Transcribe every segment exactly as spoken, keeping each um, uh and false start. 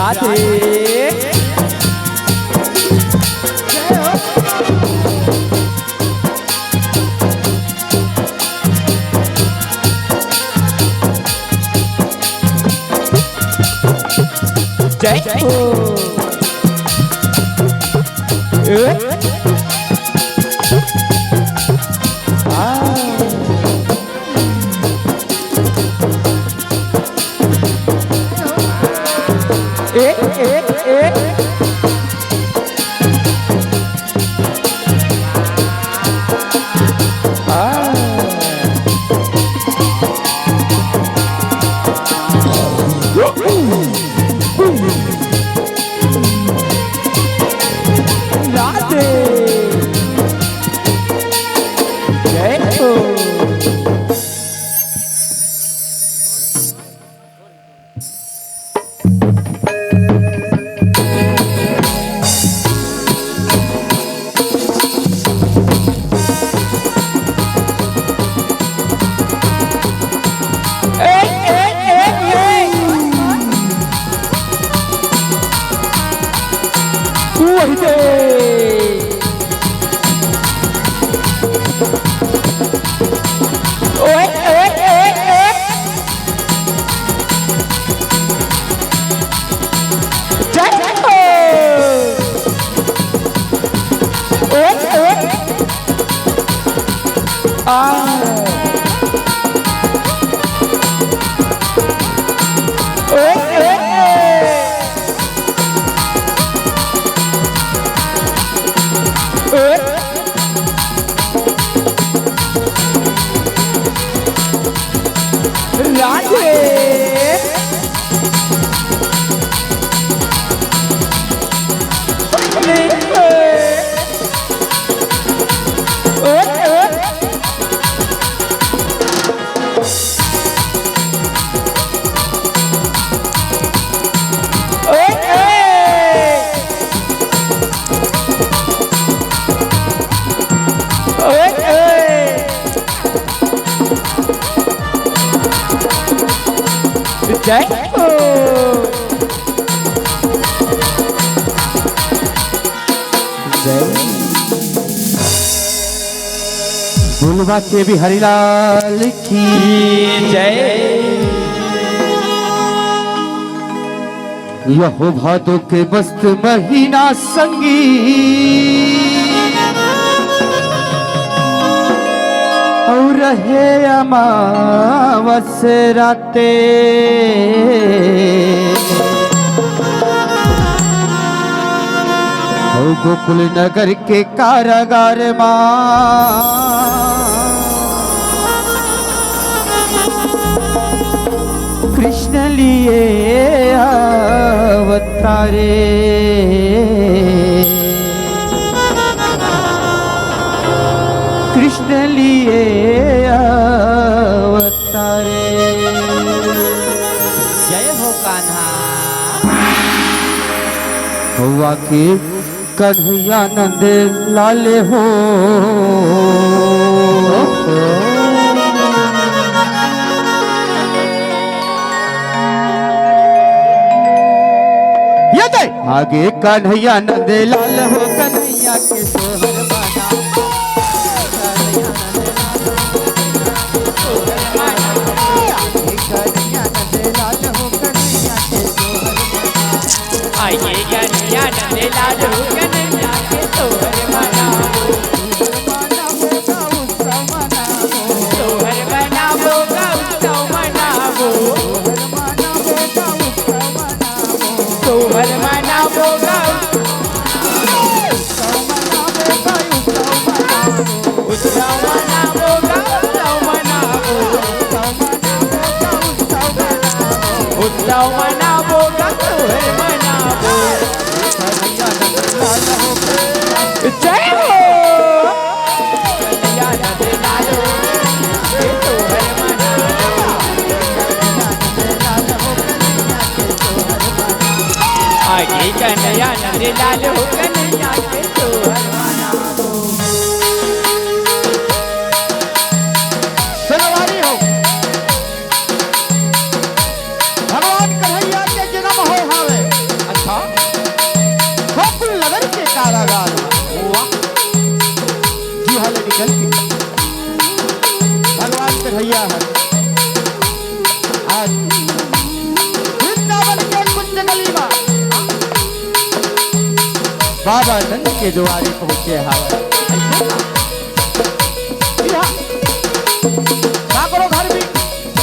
राधे। जय हो। ए? आ। ए, ए, ए। आ। राधे। जय हो। ए, ए, ए, ए। वही दे। ओए, ओए, ओए, ओए। जय हो। ओए, ओए। आ। ओए, ओए, ओए। ओए। राधे। ओए, ओए। ओए, ओए। ओए, ओए। जय हो। जय। बोल बाके बिहारी लाल की जय। यहो भादो के मस्त महीना संगी, अउ रहे अमावस राते। अउ गोकुल नगर के कारागार मा कृष्ण लिए अवतारे। कृष्ण लिए अवतारे। जय हो कान्हा। हवा के कन्हैया नंद लाल हो। ये दे। आगे कन्हैया नंद लाल हो, कन्हैया के सोहर बना। आइए कन्हैया नंद लाल हो, कन्हैया के सोहर मनाबो। सोहर मनाबो गा उत्सव मनाबो। सोहर मनाबो गा उत्सव मनाबो गा उत्सव मनाबो। उत्सव मनाबो गा सोहर मनाबो। जय हो। आगे कन्हैया नंद लाल हो, कन्हैया के सोहर मनाबो। सनवारी हो। भगवान कन्हैया के जन्म होय हावय। बाबा नंद के दुआरी पहुंचे हवय। जी हाँ, काकरो घर भी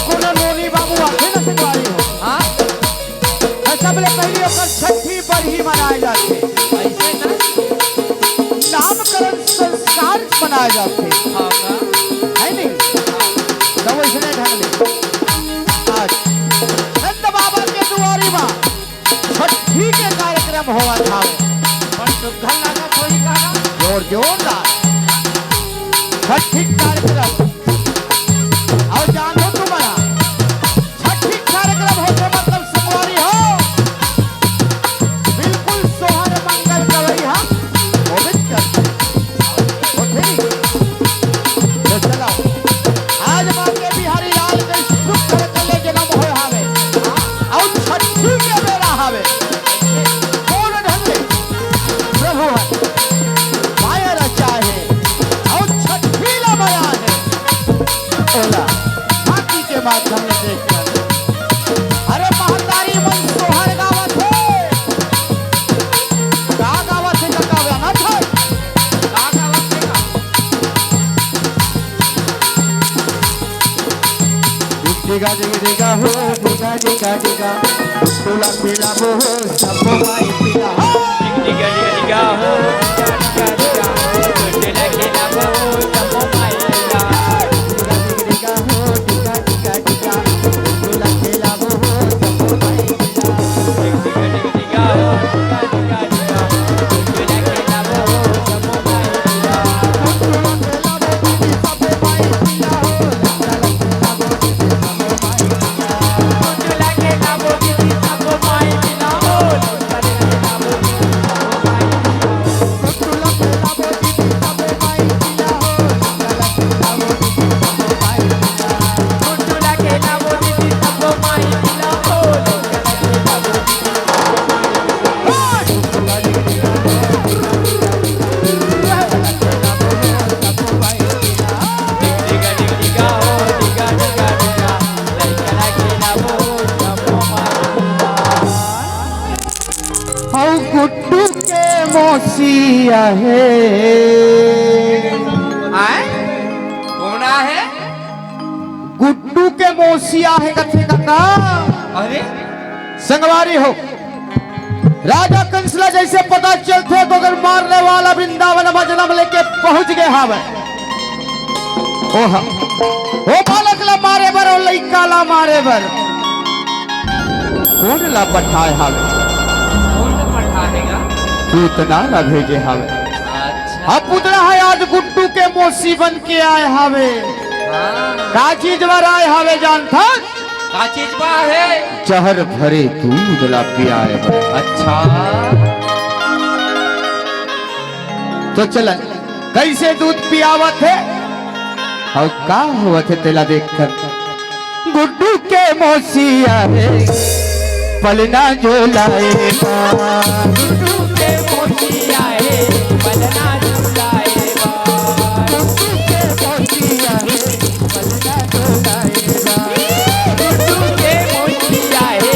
कोनो नोनी बाबू आथे न संगवारी हो, हाँ? त सबले पहिली ओकर छट्ठी बरही मनाए जाथे। अइसे ना? नामकरण संस्कार मनाए जाथे। हाँ का? है नहीं? त वइसने ढंग ले आज नंद बाबा के दुआरी म छट्ठी के कार्यक्रम होवत हावय। बड़ सुग्घर लागत होही का ना? जोर, जोरदार छट्ठी के कार्यक्रम। अउ जानो तुमन, छट्ठी के कार्यक्रम होथे मतलब संगवारी हो, बिल्कुल सोहर मंगल गवई हा, वो भी करथे। होथे। त चलो, आज बांके बिहारी लाल के सुग्घर कले जनम होय हावे, अउ छट्ठी के बेरा हावे। कोन ढंग ले प्रभु ह पाय रचाए हे, अउ छट्ठी ला बजाए हे, ओला झांकी के माध्यम ले देख कर। अरे महतारी मन सोहर गावत हे। का गावत हे कका, गाना था? का गावत हे का? डिगा डिगा डिगा हो, डिगा डिगा डिगा, टोला खेला वो हो, सबो माई पिला हो। डिगा डिगा डिगा हो, डिगा डिगा डिगा, टोला खेला वो हो, सबो माई पिला। डिगा डिगा डिगा हो, डिगा डिगा डिगा, टोला खेला वो हो, सबो माई पिला। डिगा डिगा डिगा हो, डिगा डिगा डिगा, टोला खेला वो हो, सबो माई पिला। अउ गुड्डू के मौसी आहे। आय? कोन आहे? गुड्डू के मौसी आहे कथे कका। अरे? संगवारी हो, राजा कंस ला जइसे पता चलथे, तो ओकर मारने वाला वृंदावन म जनम लेके पहुंच गे हावय। ओह, ओ बालक ला मारे बर, ओ लइका ला मारे बर कोन ला पठाए हावय? कोन ला पठाए हे गा? पूतना ला भेजे हावय। अच्छा। अब पूतना हे, आज गुड्डू के मौसी बन के आए हावय। हाँ। का चीज बर आए हावय जानथस? का चीज बर हे? जहर भरे दूध ला पियाए बर। अच्छा। तो चल, कइसे दूध पियावत हे अउ का होवत हे, तेला देख कर। गुड्डू के मौसी आहे, पलना झुलाए बर। गुड्डू के मौसी आहे, पलना झुलाए बर। गुड्डू के मौसी आहे,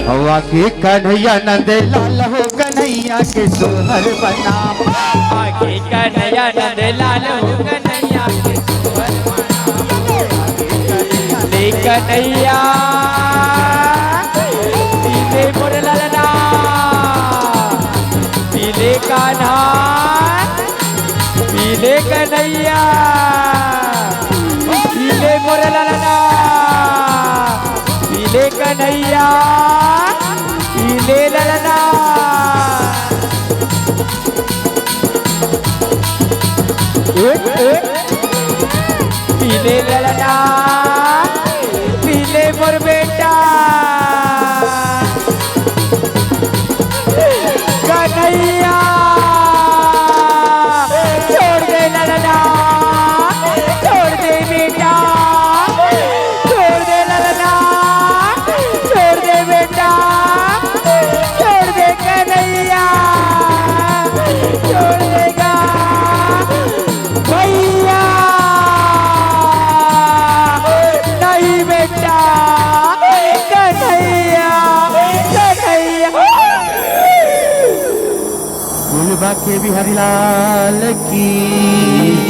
हवा के कन्हैया नंद लाल हो, कन्हैया के सोहर बनावा। आगे कन्हैया नंद लाल हो, कन्हैया के सोहर बनावा। ले कन्हैया, पीले मोर ललना, पीले कान्हा, पीले कन्हैया, पीले मोर ललना, पीले कन्हैया, पीले ललना। एक, एक, पीले ललना, पीले मोर बेटा। कन्हैया, छोड़ दे ललना, छोड़ दे बेटा, देवी हरिलाल की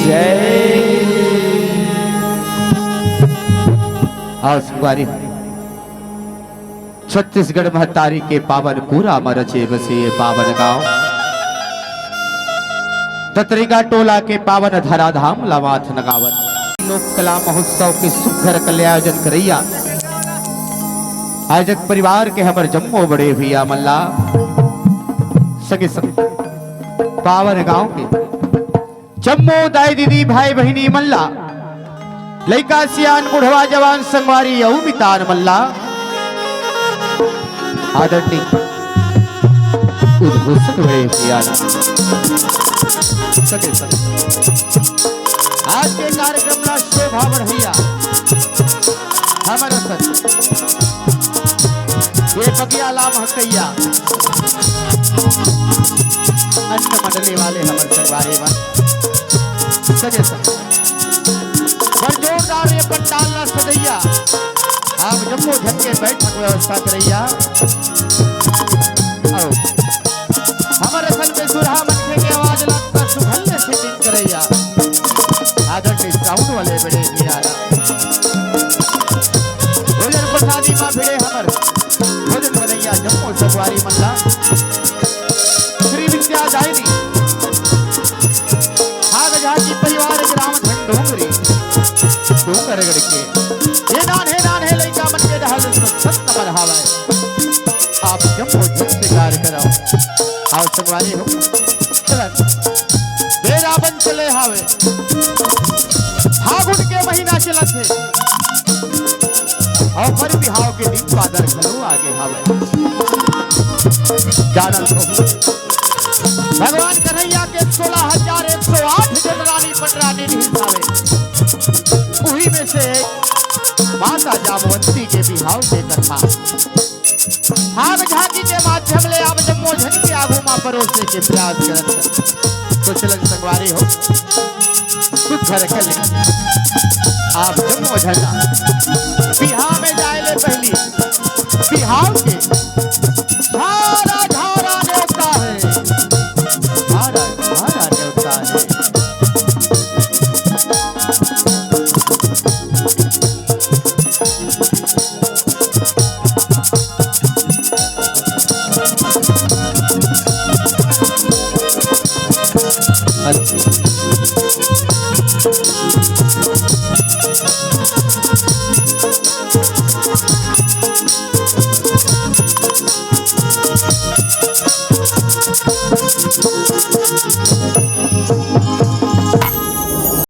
जय। आज बारी छत्तीसगढ़ महतारी के पावन पूरा म रचे बसे ये पावन गांव ततरिका टोला के पावन धराधाम ला माथ नगावत लोक कला महोत्सव के सुघर कले आयोजन करइया आयोजक परिवार के हमर जम्मो बड़े भैया मन ला संगे संग पावन गांव के जम्मो दाई दीदी भाई बहिनी मन ला लइका सियान बुढ़वा जवान संगवारी अउ मितान मन ला आदरणीय उद्घोषक बड़े भैया ला संगे संग आज के कार्यक्रम ला शोभा बढ़इया हमर असन ये बगिया ला महकइया अन्न मंडली वाले हमर संगवारी मन संगे संग बड़ जोरदार ये पंडाल ला सजइया आप जम्मो झन के बैठक व्यवस्था करइया अउ हमर असन में सुरहा मनखे के आवाज ला त सुघल ले सेटिंग करइया आदरणीय साउंड वाले बड़े भैया ला भोजन प्रसादी मा भिड़े हमर भोजन बनइया जम्मो संगवारी मन ला श्री विद्या दायनी भाग झांकी परिवार ग्राम झंडोंगरी डोंगरगढ़ के ये नान्हे नान्हे लइका मन के डहल सत नमन हावय। आप जम्मो झन स्वीकार करव। अउ संगवारी हो चलन बेरा बन चले हावे फागुन के महीना चलत हे अउ बर बिहाव के दिन बादर घलो आगे हावे। जानत हो भगवान कन्हैया के सोलह हजार एक सौ आठ जन रानी पटरानी निहित हावे। उही में से एक माता जामवंती के बिहाव के कथा फाग झांकी के माध्यम ले आप जम्मो झन के आगू मा परोसे के प्रयास करत हन। तो चलन संगवारी हो सुघर कले आप जम्मो झन बिहाव में जाए ले पहली बिहाव के धारा धारा नेवता है धारा धारा नेवता है।